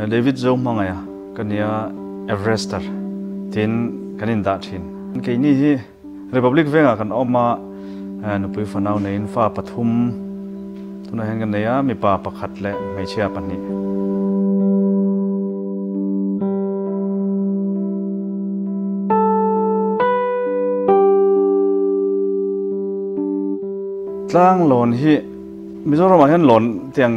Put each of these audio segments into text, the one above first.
David Zohmangaia ka nia Everester tiin kan indah thin. Keini hi Republic vengah kan awm a, nupui fanau neiin fa pathum tunah hian kan nei a, mipa pakhat leh hmeichhia pahnih. Tlang lawn hi Mizoramah hian lawn tiang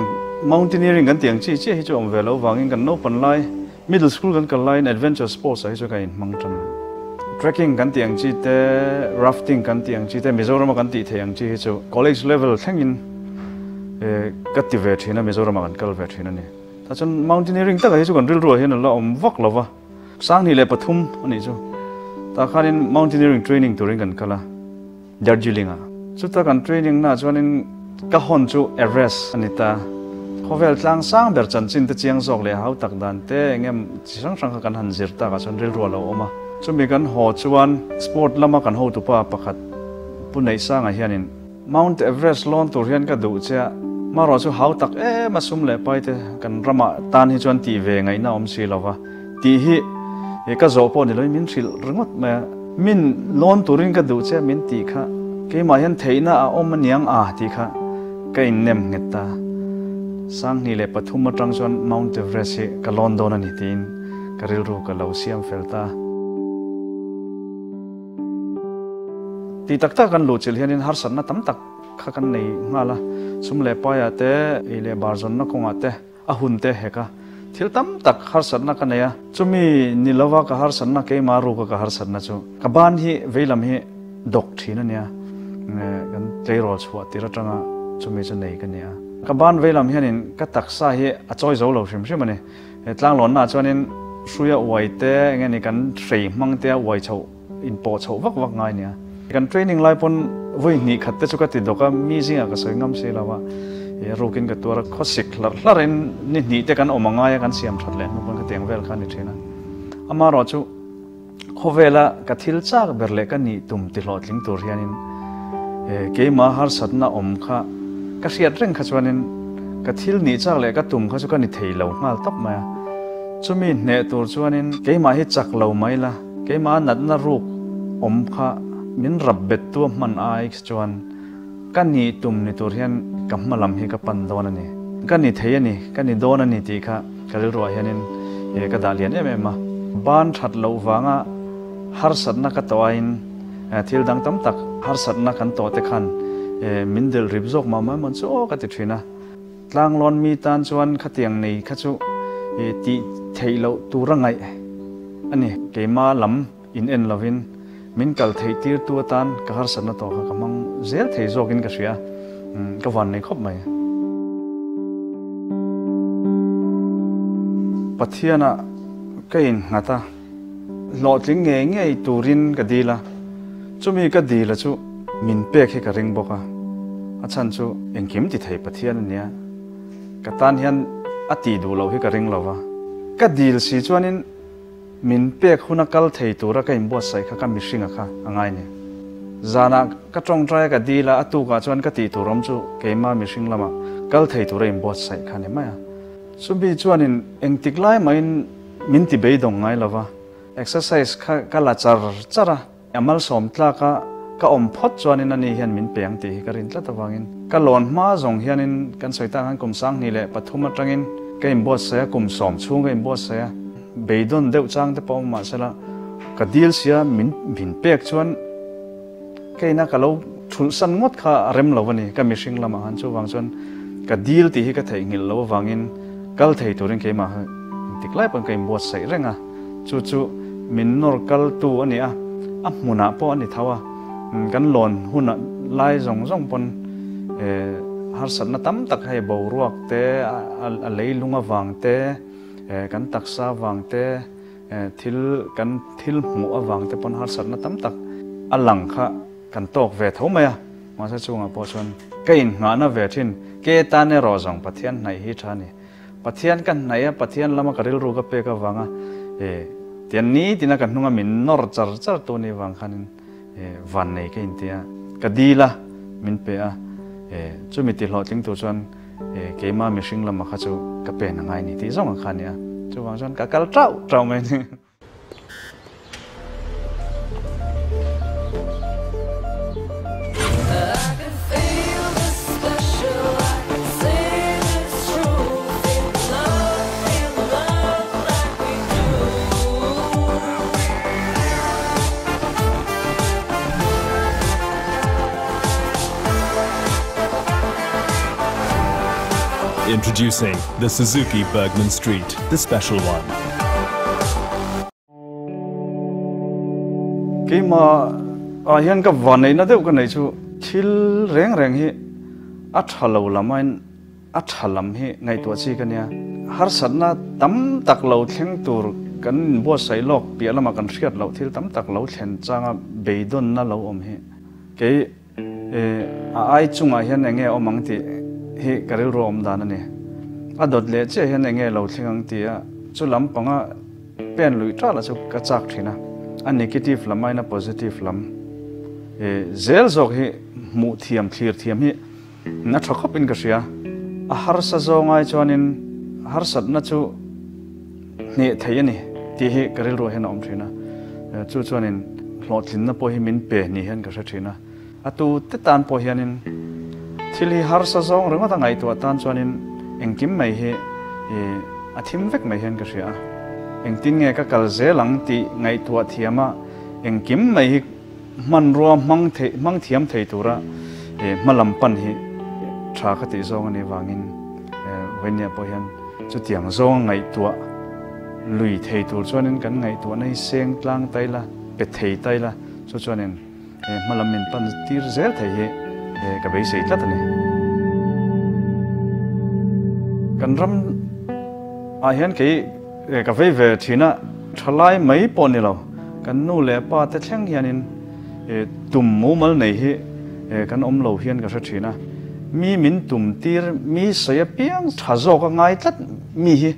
mountaineering kan tih ang chi chiah hi chu awm ve lo vangin kan naupan lai middle school kan kal laiin adventure sports ah hi chuan kan inhmang tan a. Trekking kan tih ang chi te, rafting kan tih ang chi te, Mizorama kan tih theih ang chi hi chu college level thlengin ka ti ve thin a, Mizoramah kan kal ve thin a ni. Tah chuan mountaineering takah hi chu kan rilruah hian a la awm vak lo va, 2003 a nih chu. Tah khanin mountaineering training turin kan kal a. Darjeeling a. Chuta kan training na chuanin ka hawn chu Everest a ni ta. Khawvel tlang sang ber chanchin te chiang zawk leh hau tak dan te eng em chi hrang hrang kha kan han zir tak ah chuan rilru a lo awm a. Chumi kan haw chuan sport lama kan hotupa pakhat Pu Neihsanga hianin Mount Everest lawn tur hian ka duh che a, marawh chu hau tak em a sum leh pai te kan ramah tan hi chuan tih ve ngaihna awm si lo va. Tih hi ka zawh pawh ni loin min hrilh ringawt mai a. Min lawn turin ka duh che min tih kha keimah hian theihna a awm aniang a tih kha ka innem nghet ta. 2003 atang chuan Mount Everest hi ka lawn dawn a ni tiin ka rilru ka lo siam fel ta. Tih tak tak kan luhchilh hianin harsatna tam tak kha kan nei nghal a, sum leh paiah te, ei leh bar zawnna kawngah te, A hun te hek a, thil tam tak harsatna ka nei a, chumi ni lova ka harsatna keimah ruka ka harsatna chu ka ban hi veilam hi dawk thin a nia, kan tleirawl chhuah tir atanga chumi chu nei ka nia. Ka ban veilam hianin ka taksa hi a chawi zo lo hrim hrim a ni. He tlanglawnnaah chuanin hruia uai te enge ni kan hrei hmang te a uai chhoh inpawh chhoh vak vak ngai nia. Kan training lai pawn vawi hnih khat te chu ka ti dawk a, mi zingah ka sawi ngam si lo a, i rukin ka tuar a, khawsik hlarh hlarhin ni hnih te kan awm a ngai a, kan siam that leh hnu pawn khatiang vel kha a ni thin a. Amaherawh chu khawvela ka thil chak ber leh ka nih tum ti hlawhtling tur hianin keimah harsatna awm kha ka hriat reng kha chuanin ka thil nih chak leh ka tum kha chu ka ni thei lo nghal tawp mai a. Chumi hneh tur chuanin keimah hi chak lo mai la. Keimah natna ruk awm kha min rap bet tu a hman ai chuan ka ni tum ni tur hian ka hma lam hi ka pan dawn a ni. Ka ni thei a ni, ka ni dawn a ni tih kha ka rilruah hianin ka dah lian em em a. Ban that loh vanga harsatna ka tawh aiin thil dang tam tak harsatna kan tawh te khan min delh rip zawk mah mai mawn chu aw ka ti thin a. Tlanglawn mi tan chuan khatiang nei kha chu tih theih loh tur a ngaih a ni. Keimah lam in en lovin min kal theih tirtu atan ka harsatna tawh kha ka hmang zel thei zawkin ka hria, ka van nei khawp mai. Pathianah ka innghat a, hlawhtling ngei ngei turin ka dil a, chumi ka dil a chu min pek hi ka ring bawk a, a chhan chu engkim ti thei Pathian a nia, ka tan hian a tih duh loh hi ka ring lo va, ka dil si chuanin min pek huna kal thei tura ka inbuatsaih kha ka mihringa kha a ngai ni. Zanah ka tawngtai a ka dil a, a tukah chuan ka tih tur awm chu keimah mihring lama kal thei tura inbuatsaih kha a ni mai a. Chumi chuanin engtik lai mahin min ti beidawng ngai lo va, exercise kha ka la char char a, a malsawm tlak a ka awm phawt chuanin ani hian min pe ang tih hi ka rin tlat avangin ka lawn hma zawng hianin kan sawi tak khan kum 2003 atangin ka inbuatsaih a, kum 10 chhung ka inbuatsaih a, beidawn deuh chang te pawh awm mahsela ka dil sia min min pek chuan ka ina ka lo thulhsan ngawt kha a rem lo a ni, ka mihring lamah khan chuvang chuan ka dil tih hi ka theihnghilh loh avangin kal thei turin keimah kha engtik lai pawn ka inbuatsaih reng a, chu chu min nawr kaltu a ni a, a hmunah pawh a ni tho a, kan lawn hunah lai zawng zawng pawn harsatna tam tak hei boruak te, a leilung avang te, kan taksa avang te, Thil kan thil hmuh avang te pawn harsatna tam tak a lang kha kan tawk ve tho mai a, mahse chungah pawh chuan ka inngahna ve thin ke tan erawh zawng Pathian hnaih hi tha a ni. Pathian ka hnaih a, Pathian lama ka rilru ka pek avanga tian nitina ka hnunga min nawr char char tu ni vang khanin vannei ka inti a, ka dil a, min pe a, chumi ti hlawhtling tur chuan Keimah mihring lama kha chu ka pen a ngai ni tih zawng ang kha a nia. Chuvang chuan ka kal tauh tauh mai a ni. Introducing the Suzuki Burgman Street, the special one. Keimah ah hian ka vanneihna deuh ka neih chu thil reng reng hi a tha lo lam aiin A tha lam hi ngaihtuah chi ka nia. Harsatna tam tak lo thleng tur kan inbuatsaih lawk piah lamah kan hriat loh thil tam tak lo thlen changa beidawnna lo awm hi kei a ai chungah hian eng nge awm ang tih hi ka rilru awm dan a ni. A dawt leh chiah hian eng nge lo thleng ang tih a chu lam panga pen luih tala chu ka chak thin a. A negative lam aiin a positive lam zel zawk hi hmuh thiam thlir thiam hi A tha khawp in ka hria. A harsa zawng ai chuanin harsatna chu hneh thei a ni tih hi ka rilruah hian a awm thin a. Chu chuanin hlawhtlinna pawh hi min pe ni hian ka hre thin a. A tu te tan pawh hianin thil hi harsa zawng ringawt a ngaihtuah tan chuanin engkim mai hi a thim vek mai hian ka hria a. Engtin nge ka kal zel ang tih ngaihtuah thiama engkim mai hi Hmanrua hmang theih hmang thiam thei tura hma lam pan hi tha ka tih zawng a nih vangin Vainia pawh hian chutiang zawnga ngaihtuah lui thei tur chuanin kan ngaihtuahna hi seng tlang ta ila, pe thei ta ila, chu chuanin hma lam min pan tir zel thei hi ka beisei tlat a ni. Kan ram ah hian kei Ka vei ve thin a, thalai mai pawh ni lo, kan nu leh pa te thleng hianin tum mumal nei hi kan awm lo hian ka hre thin a. Mi min tum tir, mi sawi apiang tha zawk a ngai tlat mi hi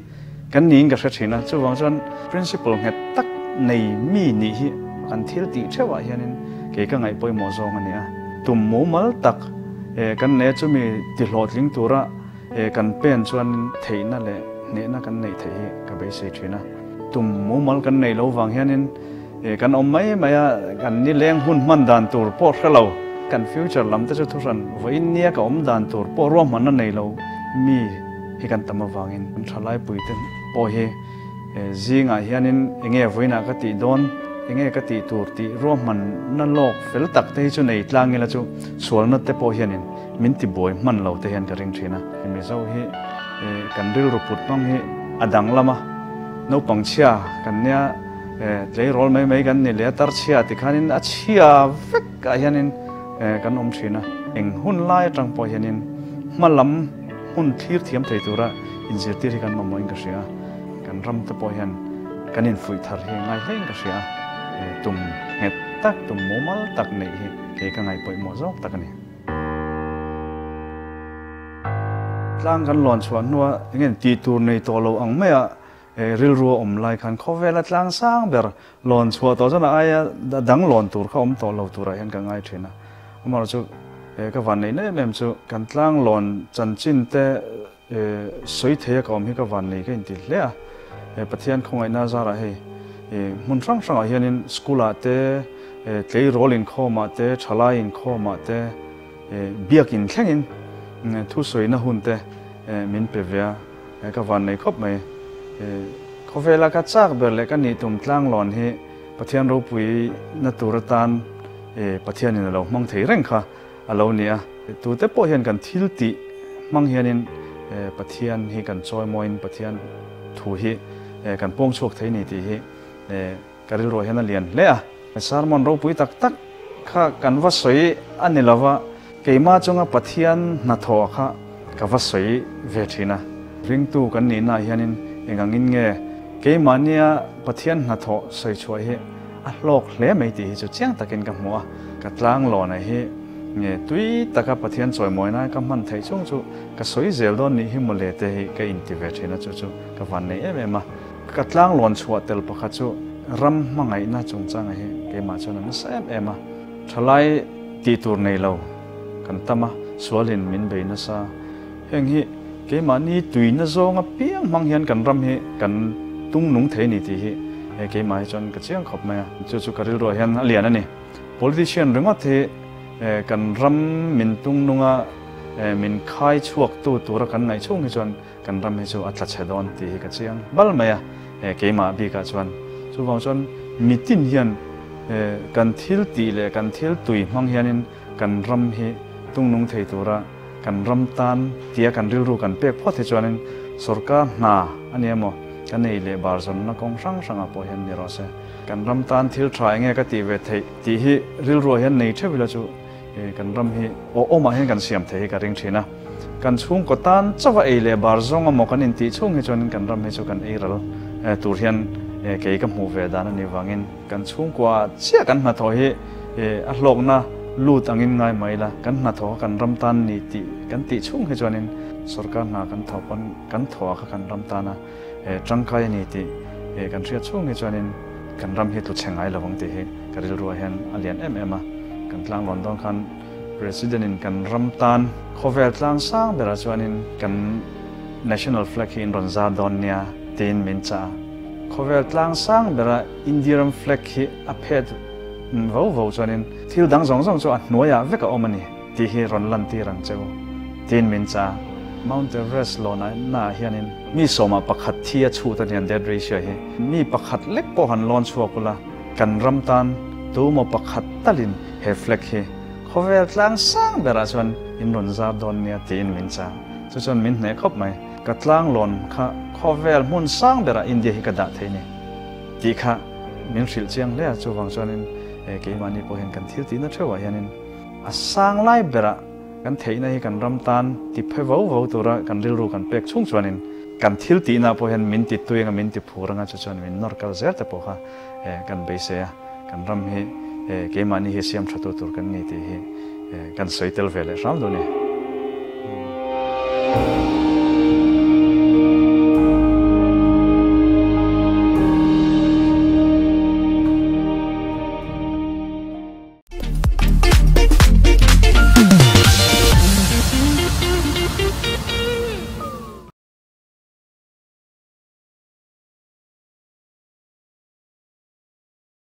kan niin ka hre thin a. Chuvang chuan principle nghet tak nei mi nih hi kan thil tih theuhah hianin kei ka ngaih pawimawh zawng a ni a. Tum mumal tak kan nei a, chumi tihlawhtling tura He kan pen chuan theihna leh hnehna kan neih theih hi ka beisei thin a. Tum mumal kan neih lo vang hianin kan awm mai mai a, kan nileng hun hman dan tur pawh hre lo, kan future lam te chu thuhran vawiin nia ka awm dan tur pawh ruahmanna nei lo mi hi kan tam avangin kan thalaipui te pawh hi zingah hianin enge vawiinah ka tih dawn, enge ka tih tur tih ruahmanna lawk fel tak te hi chu nei tlang ila chu sualna te pawh hianin Min ti buai hman lo te hian ka ring thin a. Mizo hi kan rilru put hmang hi a danglam a, naupang chhia kan nia tleirawl mai mai kan ni leh a, tarchhia ti khanin a chhia vek ah hianin kan awm thin a. Eng hun lai atang pawh hianin hma lam hmun thlir thiam thei tura inzirtir hi kan mamawhin ka hria a, kan ram te pawh hian kan infuih thar hi ngai hlein ka hria a, tum nghet tak, tum mumal tak neih hi kei ka ngaihpawimawh zawk tak a ni. Tlang kan lawn chhuah hnua eng nge tih tur nei tawh lo ang maia rilru a awm lai khan khawvela tlang sang ber lawn chhuah tawh chuan a aia dang lawn tur kha awm tawh lo turah hian ka ngai thin a. Amaherawhchu ka vanneihna em em chu kan tlang lawn chanchin te sawi thei a ka awm hi ka vannei ka inti hle a. Pathian khawngaihna zarah hei hmun hrang hrangah hianin school ah te, tleirawl inkhawmah te, thalai inkhawmah te, biakin thlengin thusawina hun te min pe ve a, ka vannei khawp mai. Khawvela ka chak ber leh ka nih tum tlanglawn hi Pathian ropui na tur atan Pathianin a lo hmang thei reng kha a lo ni a. Tute pawh hian kan thil tih hmang hianin Pathian hi kan chawimawiin Pathian thu hi kan pawng chhuak thei ni tih hi Ka rilruah hian a lian hle a. Sermon ropui tak tak kha kan va sawi a ni lo va, keimah chunga Pathian hnathawh kha ka va sawi ve thin a. Ringtu kan nihnaah hianin eng angin nge keimahnia Pathian hnathawh sawi chhuah hi a hlawk hle mai tih hi chu chiang takin ka hmu a. Ka tlanglawn hi nge tui taka Pathian chawimawina ka hman theih chhung chu ka sawi zel dawn nih hi mawle te hi ka inti ve thin a, chu chu ka vannei em em a. Ka tlanglawn chhuah tel pakhat chu ram hmangaihna chungchanga hi keimah chuan a nasa em em a. Thalai tih tur nei lo kan tam a, sualin min bei nasa. Heng hi keimahni tuina zawng apiang hmang hian kan ram hi kan tung nung thei a ni tih hi keimah hi chuan ka chiang khawp mai a. Chu chu ka rilruah hian a lian a ni. Politician ringawt hi kan ram min tung nunga min khai chhuaktu tura kan ngaih chhung hi chuan kan ram hi chu a tla chhe dawn tih hi ka chiang bal mai a, keimah bikah chuan. Chuvang chuan mitin hian kan thil tih leh kan thil tui hmang hianin kan ram hi tungnung thei tura kan ram tan tia kan rilru kan pek phawt hi chuanin sorkar hna a ni emaw kan ei leh bar zawnna kawng hrang hrangah pawh hian ni rawh se. Kan ram tan thil tha enge ka tih ve theih tih hi rilruah hian nei theuh ila chu kan ram hi aw awmah hian kan siam thei hi ka ring thin a. Kan chhungkaw tan chauh a ei leh bar zawng emaw kan intih chhung hi chuanin kan ram hi chu kan ei ral tur hian kei ka hmuh ve dan a nih vangin kan chhungkua chiah kan hnathawh hi a hlawkna lut angin ngai mai ila, kan hnathawh kha kan ram tan ni tih kan tih chhung hi chuanin sorkar hna kan thawh pawn kan thawh kha kan ram tana tangkai a ni tih kan hriat chhung hi chuanin kan ram hi tlu chhe ngai lo ang tih hi ka rilruah hian a lian em em a. Kan tlanglawn dawn khan President in kan ram tan khawvel tlang sang berah chuanin kan National Flag hi in rawn zar dawn nia tiin min chah a. Khawvel tlang sang bera India ram flag hi a phet vo vo chuanin thil dang zawng zawng chu a hnuaiah vek a awm a ni tih hi rawn lantir ang che u tiin min chah a. Mount Everest lawnah naah hianin mi sawmah pakhat thi a chhut a nian death ratio hi mi pakhat lek pawh han lawn chhuak ula kan ram tan tumaw pakhat talin he flag hi khawvel tlang sang berah chuan in rawn zar dawn nia tiin min chah a. Chu chuan min hneh khawp mai. Ka tlanglawn kha khawvel hmun sang berah India hi ka dah thei ni tih kha min hrilh chiang hle a, chuvang chuanin keimahni pawh hian kan thil tihna theuhah hianin a sang lai berah kan theihna hi kan ram tan ti phe vo vo tura kan rilru kan pek chhung chuanin kan thil tihna pawh hian min ti tui anga min ti phur anga chu chuan min nawr kal zel te pawh kha kan beisei a, kan ram hi keimahni hi siam tha tu tur kan ni tih hi kan sawi tel ve leh hram duh a ni.